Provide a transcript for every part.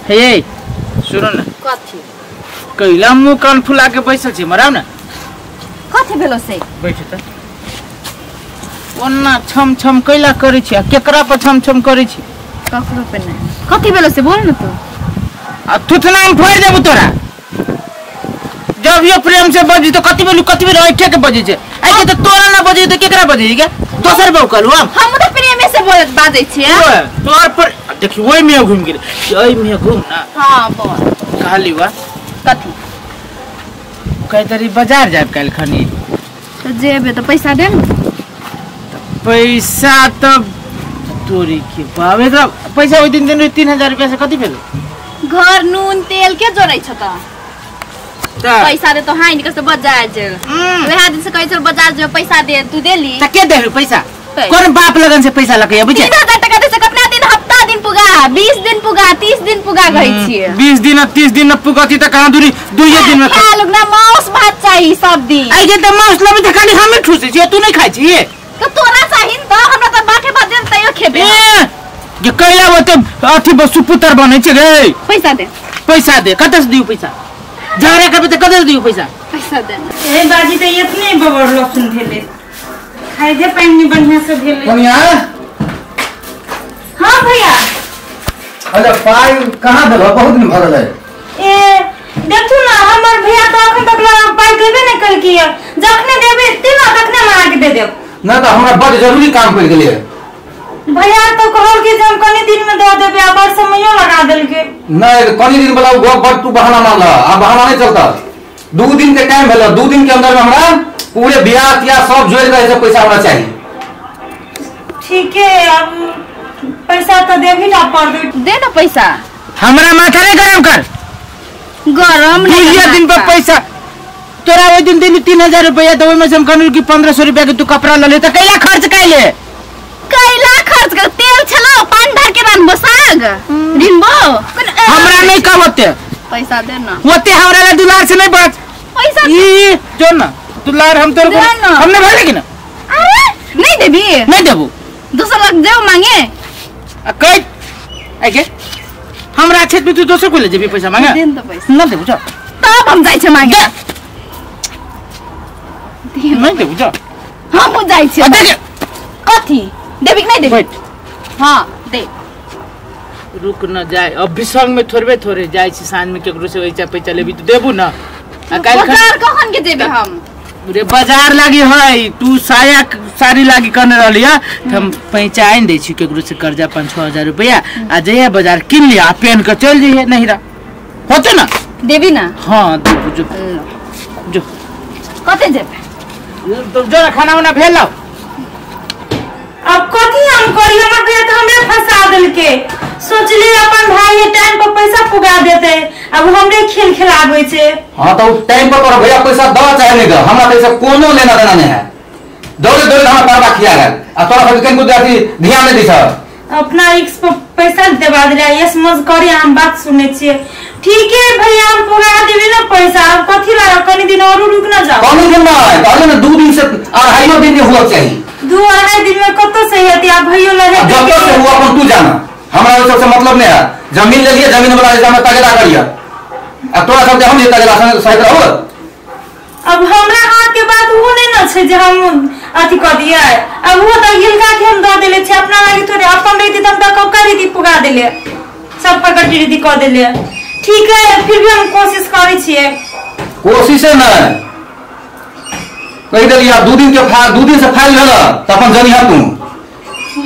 हे सुनो ना। कथी? कैला मुंह कान फुला के बैसल छी मराव ना। कथी भेलो से? बैठ त। ओन्ना छम छम कैला करै छी आ केकरा पर छम छम करै छी? ककरो पे नहीं। कथी भेलो से बोल न तू। आ थुथना हम फोड़ देबू तोरा। जब यो प्रेम से बजी तो कथी भेलू कथी भेलू ऐठे के बजी छे। ऐ के त तोरा ना बजी त केकरा बजी गे? दोसर बहु कहलु हम। हम त प्रेमे से बोलत बाजै छी। तोर पर देखी ओइ में घुम गेल। ओइ में घुम ना। हां बोल। कहली वा कथी? कहै तरी बाजार जाब काल्हि खनी। त जेबे त पैसा दे न। पैसा त तोरी के बाप एकरा पैसा ओइ दिन दिन 3000 रुपया से कथी भेलो? घर नून तेल के जोड़ै छ त। पैसा दे तो हां निकल से बाजार जे। वएह दिन से कहै छ बाजार जे पैसा दे तू देली। त के देलु पैसा? कोन बाप लगन से पैसा लकैया बुझे? 3000 टका दे से कतना दिन हफ्ता दिन पुगा 20 दिन पुगा 30 दिन पुगा कहै छियै। 20 दिन 30 दिन न पुगती त कहां दूरी दुइये दिन में खा लोग ना मांस भात चाही सब दिन। आई जे त मांस लेबै त खाली हमे ठुसै छियै तू नहीं खाइ छियै। त तोरा चाही न त हमरा त बाटे भात दे तैयो खेबे। ए जे कैला ओते अथि बस सुपुतर बनै छै गे। पैसा दे। पैसा दे कतऽ से दियौ पैसा? झगड़ा करबै त कतऽ से दियौ पैसा? पैसा दे। ए बाजी त एतने बबर लहसुन भेलै। खाइ दे पानि बढ़िया से भेलै। कनिया। हां भैया। अरे पाइ कहां देलह? बहुत दिन भऽ गेलै। ए देखू ना हमर भैया त अखन तक पाइ देबे नै कलकिया। जखने देबे ते ना तखने हम अहाँके दे देब। ना त हमरा बड़ जरूरी काम पड़ि गेलै। भैया तो कहल कि हम कनी दिन में दे देबे आ बड़ समयो लगा देलके। नहीं कनी दिन वाला गप बड़ तू बहाना मानला आ बहाना नहीं चलता। 2 दिन के टाइम भेल 2 दिन के अंदर में हमरा पूरे ब्याह तिया सब जोड़ के ऐसे पैसा हमरा चाहिए। ठीक है अब पैसा तो देबी ना पड़ दे ना पैसा। हमरा माथा नहीं गरम कर। गरम नहीं दिन पर पैसा तोरा ओइ दिन देली 3000 रुपया त ओइ में से हम कहलु कि 1500 रुपया के तू कपड़ा ल ले त कैला खर्च कैले? कैला खर्च कर तेल छलो पान धर के रानबो साग रिनबो। हमरा नहीं कह होते पैसा दे ना। होते हमरा ला दुलार से नहीं बच पैसा ई जो ना दुलार हम तोर हमने भले कि ना। अरे नहीं देबी। नहीं देबू। दोसर लग जाओ मांगे। आ कह आइ के हमरा क्षेत्र में तू दोसर को ले जेबी पैसा मांगे? दे न पैसा। न देबू जा। तब हम जाइ छै मांगे। नहीं देबू जा। हम जाइ छै। देख कथी देबी कि नहीं देबी? हां दे। रुक न जाए अब भी संग में थोड़बे थोड़े जाय छी साँझ में केकरो से पैसा पैसा लेबी त देबू ना। आ काल्हि बाजार कखन के जेबे हम? रे बाजार लागी है तू साया साड़ी लागी कहने रहली है त हम पैसा आनि दै छी केकरो से कर्जा 5-6 हजार रुपया आ जइहे बाजार किन लिया पेन के चल जइहे नहिरा होते ना। देबी ना? हां देबू जो जो। कते जेबे? तो जो खाना उना भेल। अब कथी हम करी? हमर भैया त हमरे फंसा देलके। सोचली अपन भाई टाइम पर पैसा पुगा देते अब हमरे खेल खेलाबै छै। हां त टाइम पर तोरा भैया पैसा the चाहे नहीं the हमरा पैसा कोनो लेना देना नहीं है। दौड़े दौड़े हमरा परवा खिया गेल आ तोरा सब कनको अथी ध्यान नहीं दिछ। अपना इक्स पर पैसा देबा देला ये समझ करी हम बात सुनै छियै। ठीक है भैया हम पुगा देबे ना पैसा। अब कथी ला कनी दिन और रुक ना जाओ। कनी दिन ना कहले ना 2 दिन से 2.5 दिन हुआ चाहिए। 2-2.5 दिन में कत से हेती? आ भैयो लगे जब से हुआ अपन तू जाना हमरा ओइ सबसे मतलब नहीं है। जमीन ले लिए जमीन वाला हिसाब में तगड़ा करिया आ तोरा सब हम जे तगड़ा संग सहित रहो। अब हमरा हाथ के बात वो नहीं न छै जे हम अथी क दिए। अब वो त गिलका के हम the देले छै अपना लागी थोड़े। अपन रहिती त हम त कौका रीति पुगा देले सब पकड़ रीति क देले। ठीक है फिर भी हम कोशिश करै छियै। कोशिश नहीं कहि देलियै 2 दिन के 2 दिन से फाइल भेल त अपन जनिहा तू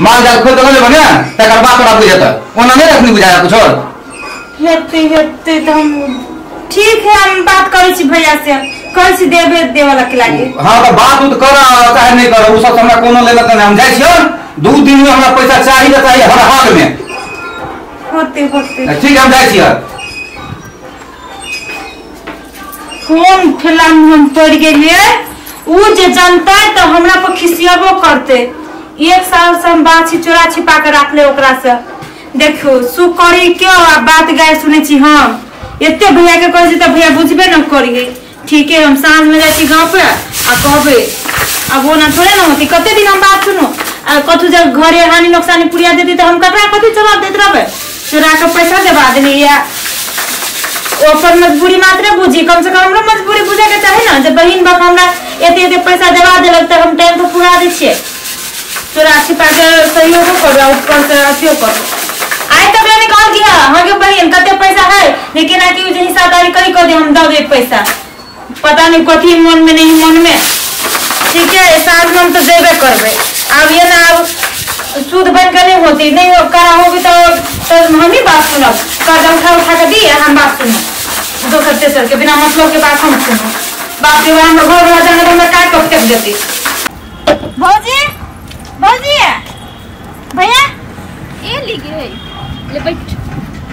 माल जाल खोल देले बने तकर बाद तोरा बुझेत ओना नहीं रखनी बुझाया कुछ और हेते हेते त हम ठीक है हम बात करै छी भैया से कहै छी देबे देवला के लागी। हां त बात उत कर चाहे नहीं कर उ सब हमरा कोनो लेना त नहीं। हम जाइ छियै 2 दिन में हमरा पैसा चाही त चाही हर हाल में। होते होते ठीक हम जाइ छियै। कोन फिल्म हम पड़ गेलियै उ जे जनतै त हमरा पर खिसियबो करते। 1 साल से हम बात चोरा छिपा के राखले ओकरा से। देखो सु करी के आ बात गाय सुनै छी हम एते भैया के कहै छी त भैया बुझबे न करिए। ठीक है हम साँझ में जाइ छी गाँव पे आ कहबे। अब वो ना थोड़े ना होती कते दिन हम बात सुनू आ कथू जब घरे हानि नुकसानी पुरिया देती त हम ककरा कथी जवाब देत रहबै। चुरा के पैसा देवा देली या ओकर मजबूरी मात्र बुझी, कम से कम हमरा मजबूरी बुझे के चाही ना, जे बहिन बाप हमरा एते एते पैसा देवा देलक त हम टाइम पर पूरा दै छियै। चोरा छिपा के सहयोगो करू ऊपर से अथियो करू। आइ तक नहीं कहल कि हाँ के बहिन कते पैसा है, लेकिन आ कि जे हिसाबदारी करी कह दे हम दऽ दे पैसा, पता नहीं कथी मन में नहीं मन में। ठीक है साँझ में हम तो देबे करबै। आब ये ना आब सूद बन के नहीं होती, नहीं हो करा होगी तो हम ही बात सुनब, कर्जा उठा उठा के दी हम बात सुनब, दोसर तेसर के बिना मतलब के बात हम सुनब। बाप रे हमरा घर वाला जाने हमरा काट के फेंक देती। भौजी भौजी भैया ए ली गे ले बैठ।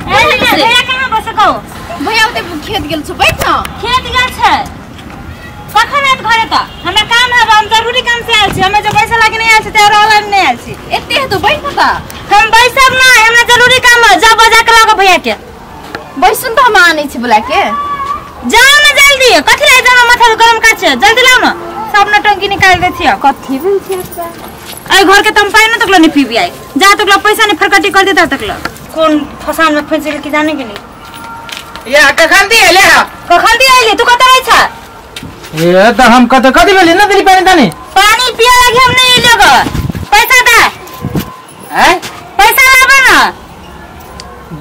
ए भैया कहां बस कहो? भैया ओते खेत गेल छौ, बैठ न। खेत गेल छै कखन आयत घरे? त हमरा काम है, हम जरूरी काम से आयल छी, हमे जे पैसा लागे नहीं आयल छी ते रहल नहीं आयल छी। एते है तो बैठ न त। हम बैसब ना, हमरा जरूरी काम है, जा बजा के लाओ भैया के। बैसुन त हम आनै छी बुला के। जाओ ना जल्दी, कथि ले जाओ माथा गरम का छै, जल्दी लाओ ना, सब नटंकी निकाल दे छी। कथि भेल छै एकरा? ए घर के तम पाइन तकलो नहीं पीबी आई, जा तकलो पैसा नहीं फरकटी कर देता तकलो। कोन फसान में फंस गेल की जाने के नहीं। या कखन दी ले हा? कखन दी आइली? तू कत रहै छ? ए त हम कत कथि भेली न देली पानी तानी? पानी पिए लागी हम नहीं एलियो ग, पैसा दे। हैं पैसा लाबे ना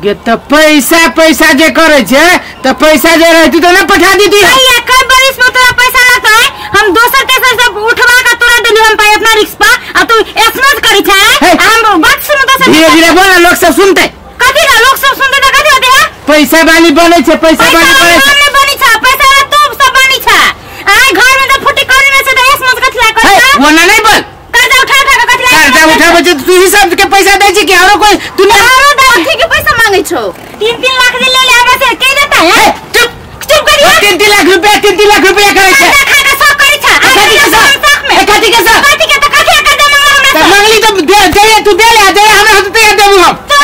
गे त पैसा पैसा जे करे छे त पैसा जे रहती त ना पठा दीती। भैया कई बरिस में तोरा पैसा लगता है, हम दोसर तेसर सब उठवा के तोरा देली हम पाई अपना रिस्क पर, आ तू एसमस करी छे। हम बात सुन दोसर धीरे धीरे बोल ना, लोग सब सुनते। कथि ना लोग सब सुनते त कथि होते है? पैसा वाली बनै छे, पैसा वाली बनै छे, हम बनै छे, पैसा वाला तू सब बनै छे। आ घर में त फुटी करी नै छे त एसमस कथि ला करी छे? वो ना नहीं बोल। कर्जा उठा उठा के कथि ला? कर्जा उठाबै छे तू ही सब के पैसा दै छी कि आरो कोई? तू ना आरो कथि के पैसा मांगै छौ? 3-3 लाख जे ले ले हमरा से के देता है? चुप चुप करिया। 3-3 लाख रुपया, 3-3 लाख रुपया करै छे। कर्जा खा के सब करै छे। कथि के सब? में कथि के सब? कथि के त कथि के कर्जा मांगला हमरा त से? मांगली त दे दे, तू दे ले दे हमरा होत त देबू हम। तो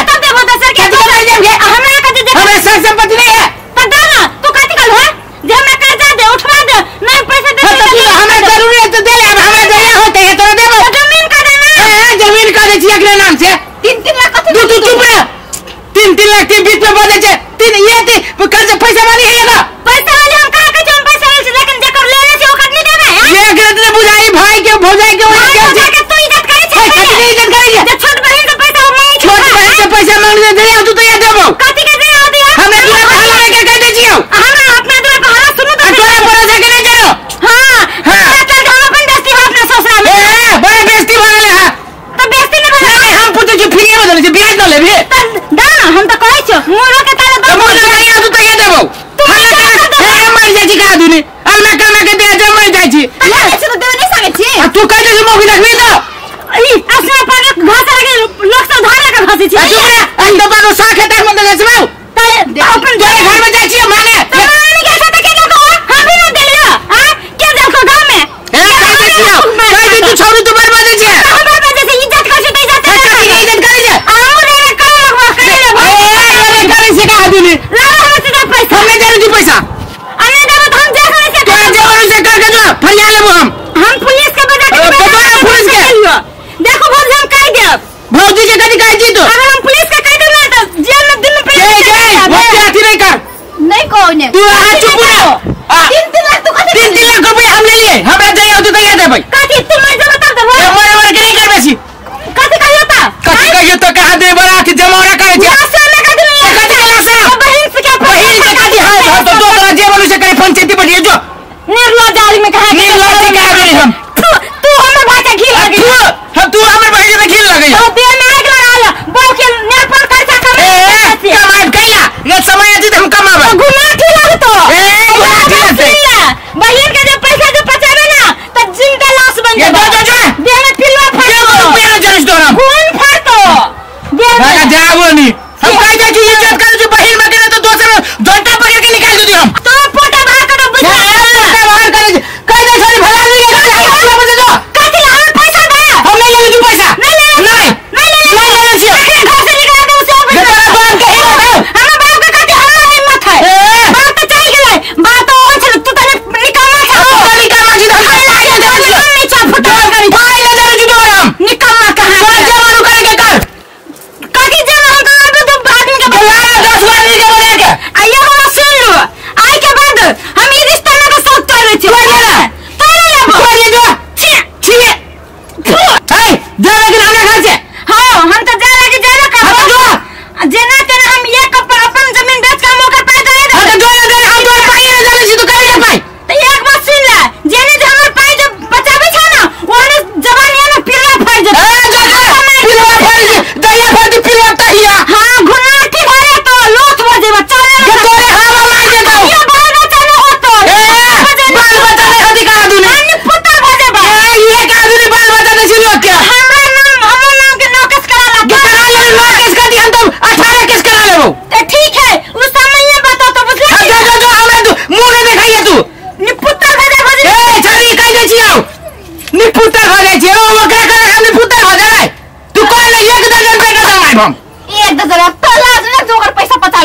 तब देबो दोसर के। कथि के देब? हमरा कथि दे? हमरा सब संपत्ति नहीं है त दे ना। तू कथि कहल है जे हमरा कर्जा दे उठवा दे नहीं पैसा दे? त तू हमरा जरूरी है त दे ले, अब हमरा जरिया होते है तोरा देबो। जमीन का दे ना। ए जमीन का दे छी एकरे नाम से। 3-3 लाख कथि? तू तू चुप रह। 3-3 लाख तीन बीच में बजे छे तीन ये ती कर्ज पैसा वाली है ना? पैसा वाली हम कहां के हम पैसा वाली, लेकिन जेकर लेले छै ओकर नहीं देबे। ये एकरे त बुझाई भाई के भौजाई के ओए के भौजाई के तू इज्जत करै छै? कथि के इज्जत करै छै? जे छोट बहिन से पैसा मांगे छै। छोट बहिन से पैसा मांग ले दे तू तो ये देबो। कथि के दे होती है? हमरा दूरा पर हल्ला के कह दे छियो। हमरा अपना दूरा पर हल्ला सुनू त तोरा भरोसा के नहीं करो। हां हां चल हम अपन बेइज्जती हो अपना ससुरा में। ए बड़ा बेइज्जती भ गेलै है त बेइज्जती नहीं भेलै। नहीं हम पूछै छी फ्री में देले छी ब्याज न लेबे त दा हम त कहै छियो मुरो के ताले त मुंह नहीं आ तू तो ये देबो। हल्ला कर हे मर जाइ छी का दुनी अल्लाह कमा के दे जे मर जाइ छी। ले छै त देबे नहीं सकै छी। आ तू कह दे जे मौगी देखबी त ई असना पर घास लगे लोग सब धारा के घसै छी। आ चुप रे अंत बारो साख तक मन दे छै त अपन तोरे घर में जाइ छी माने त माने के साथ के को हम भी न देलियो। हां के जाओ गांव में? ए कह दे छियो कह दे तू छोड़ी तू बर्बाद छी। हम बर्बाद छी इज्जत कर छी त इज्जत कथि के इज्जत करै छै? आउ रे रे कर लगवा कर ले ए अरे करै छै का दुनी? लाओ हमरा से पैसा। हम नहीं देबो पैसा। आ नहीं देबो त हम जे करै छै तोरा जे करै छै कर के जो फरिया लेबो हम। हम पुलिस के बजा के बता पुलिस के। देखो भौजी हम कह देब। भौजी के कथि कहै छी तू? अगर हम पुलिस के कह देब ना त जेल में दिन पे के के भौजी अथि नहीं कर। नहीं कहौ ने तू आ चुप रह। 3-3 लाख तू कथि? 3-3 लाख रुपया हम ले लिए हमरा जइयो तू तैया देबै। कथि तू मर जेबो तब देबो? ए मरे मरे के नहीं करबै छी। कथि कहियो त? कथि कहियो त कहा दे बड़ा अथि जमावड़ा करै छै। लाशो में कथि नहीं कथि के लाशो? बहिन से के बहिन से कथि? हां हां तो तोरा जे बोलू से करे पंचायती बैठिए जो। निर्लज्ज आदमी कहा निर्लज्ज कहा दे हम। तू तू हमर भाई के घी लगे। हम तू हमर भाई के घी लगे। तो देह में आग लगा ला बो के नेर पर खर्चा कर। ए कमाब कैला ये समय आती त हम कमाब। तो गुनाठी लगतो। ए गुनाठी लगते। बहिन के जे पैसा जे बचाबे ना त जिंदा लाश बन ये जेबो। जो जो देह में पिलुआ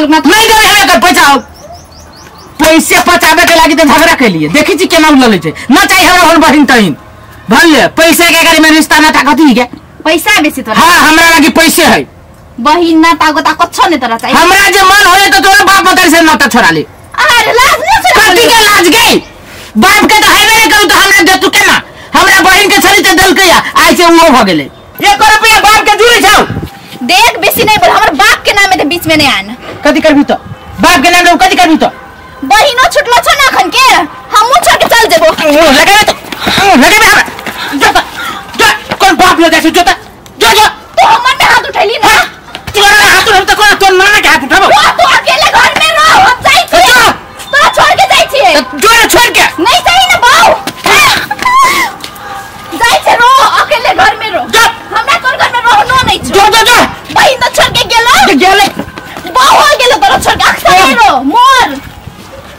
कहलक ना नहीं देबै हमरा कर पैसा। पैसे पचाबे के लागी त झगड़ा कैलिए, देखी छी केना ललै छै। ना चाहिए हमरा होन बहिन तहिन भले पैसे के गाड़ी में रिश्ता ना ता कथी के पैसा बेसी तोरा। हां हमरा लागी पैसे है, बहिन ना तागो ता कछो ने तोरा चाहिए। हमरा जे मन होले त तोरा बाप मतारी से नाता छोड़ा ले। अरे लाज ने छोड़ा कथी के लाज गई? बाप के त हेबे नै करू त हमरा दे तू केना? हमरा बहिन के छली त देलकै आइ से उहो भ गेलै। 1 रुपया बाप के जुड़ी छौ। देख बेसी नहीं बोल, हमर बाप के नाम में बीच में नहीं आन। कथी करबी त? बाप के नाम में कथी करबी त? बहिनो छुटलो छ ना अखन के, हमहु छोड़ के चल जेबो। लगाबे त लगाबे हमरा। जो त जो कोन बाप ले जाय छै? जो त जो जो तू हमर में हाथ उठैली ना। तोरा हाथ उठाबो त कोना तोर नाना के हाथ उठाबो? तू अकेले घर में रह, हम जाय छी। तोरा छोड़ के जाय छी। जो ना छोड़ के नहीं सही ना बाऊ। जाय छै रो, अकेले घर में रो। जो हमरा तोर घर में रहनो नहीं छ। जो जो जो बहिन त छोड़ के गेलो। गेलै बाऊ हो गेलो तोरा छोड़ के। अक्सर रो मोर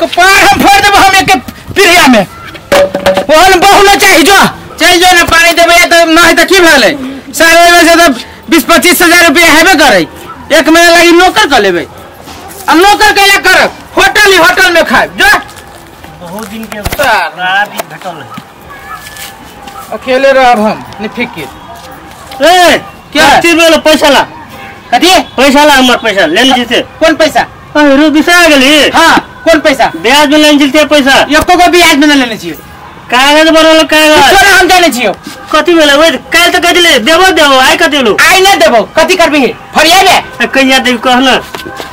कपार हम फोड़ देबो हम एक पीढ़िया में। ओहन बहु न चाही। जो चल जो ना पानी देबे त नहीं त की भेलै? सारे में से त 20-25 हजार रुपया हेबे करै। एक महीना लागी नौकर क लेबै। आ नौकर कैला करब? होटल ही होटल में खाएब। जो बहुत दिन के बड़ा भी भेटल है। अकेले रहब हम निफिकिर। ए क्या कथी भेल? पैसा ला। कथी पैसा ला? हमर पैसा लेने जेते। कोन पैसा? अरे बिसरा गेली। हां कोन पैसा? ब्याज में लेने जेते पैसा। एको गो ब्याज में न लेने छियै। कागज बनल कागज तोरा हम जाने छियो। कथी भेलै? ओइ काल्हि त कह देले देबो देबो, आइ कथी भेलौ? आइ न देबो। कथी करबी? फरियाबे कहिया देबी कह न।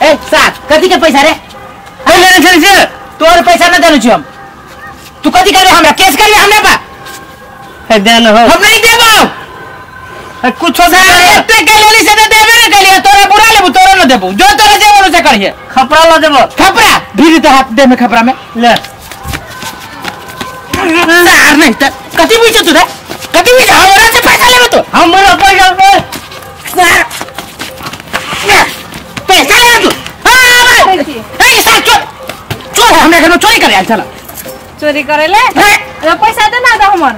ए साथ कथी के पैसा रे? ए लेने छली से तोर पैसा न देने छियो हम। तू कथी करबे हमरा? केस करबे हमरा पा? ए दे न हो। हम नहीं देबो। ए कुछो दे एते के लेली से त देबे न कलिए। तोरा बुरा लेबू तोरा न देबो। जो तोरा जेबो से करिए। खपरा ल देबो। खपरा भीड़ त हाथ दे में खपरा में ले। सार नहीं त कथी बुझ तू रे? कथी बुझ? हमरा से पैसा लेबे तू? हमरा पैसा सार पैसा लेबे तू? हां ए सार चोर चोर हमरा घर में चोरी करे आयल छला। चोरी करे ले? अरे पैसा दे ना दे हमर।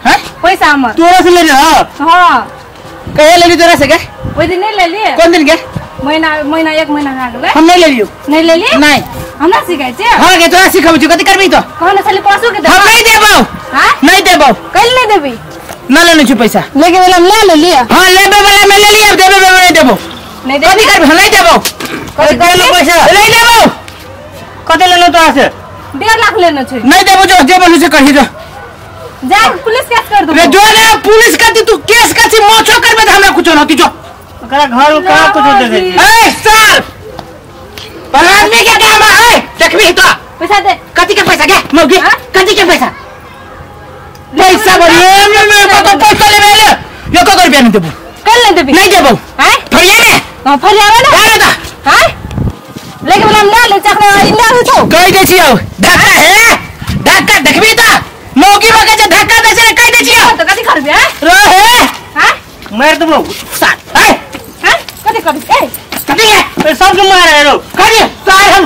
हैं पैसा हमर तोरा से ले ले। हां हां कहिया लेली तोरा से के? ओइ दिन नहीं लेली। कोन दिन के? महीना महीना एक महीना भए गेलै। हम नहीं लेलियो। नहीं लेली? नहीं हमरा सिखाइ छै। हां के तोरा सिखाबै छी। कथी करबी तो? कहने छली परसू के देबो। हम नहीं देबो। हां नहीं देबो। कल नहीं देबी? न लेने छी पैसा। लेके वाला हम ले लेलिए। हां लेबे वाला में लेली, अब देबे वाला नहीं देबो। नहीं देबो। कथी करबी? हम नहीं देबो। कथी करबी पैसा? नहीं देबो। कते लेनो तोरा से? 1.5 लाख लेने छै। नहीं देबो। जो जे बोलू से कही जो। जा पुलिस केस कर दो। रे जो ना पुलिस कथी तू केस कथी मोछो करबे त हमरा कुछो न होती। जो ओकरा घर में कहां कुछो देखे छी। ए सर पर आदमी के काम है देखबी तो पैसा दे। कथी के पैसा गे मौगी? कथी के पैसा? पैसा बोलिए में तो पैसा लेबे ले। एको रुपया नहीं देबो। कल नहीं देबी? नहीं देबो। हैं फरियाबे? हां फरियाबे ना। अरे दा हैं लेके वाला ले ले चखना इला हो तो कह दे छियो धक्का है धक्का देखबी त मौगी बके जे धक्का दे छै कह दे छियो तो कथी करबे? रहे हैं मार देबो साथ। ए हैं कथी करबे? ए कथी है? ए सब के मारे रो करी सार हम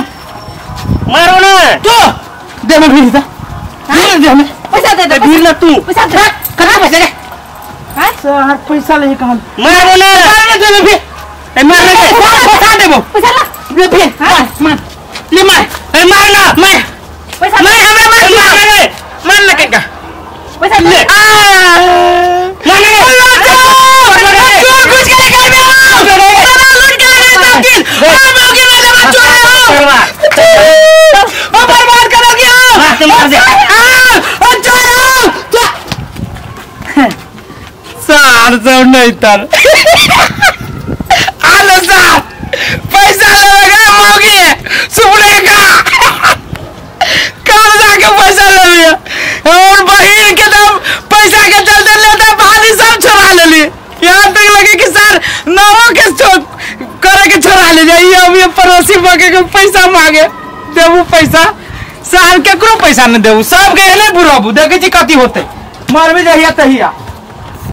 मारो ना तू दे में भीड़ दा दे हमें पैसा दे दे। भीड़ ना तू पैसा दे। कहां पैसा रे? हैं सार पैसा ले कहां मारो ना। मार दे में भीड़। ए मार ना पैसा देबो। पैसा ला ले भीड़। मार मार ले मार। ए मार ना मार पैसा मार हमरा मार मार मार ना कनका पैसा ले। आ मार ना चोर घुस के घर में आओ। सारा लूट के ले गए सब चीज। ओ मौगी में जमा चोर हो ओ बर्बाद करोगे हो। मार दे आ ओ चोर हो। सार सब नहीं तर आलो सार पैसा लेवे मौगी सुपड़े का कहाँ जाके पैसा लेवे और बहिन के तब पैसा के चलते लेते भाभी सब छोड़ा लेली। यहाँ तक लगे कि सर नावो के करे के छोड़ा ले जाइए। अब ये पड़ोसी बके के पैसा मांगे देबू पैसा सार केकरो पैसा न देबू। सब के एले बुढ़ाबू देखे छी कथी होते मरबे जहिया तहिया।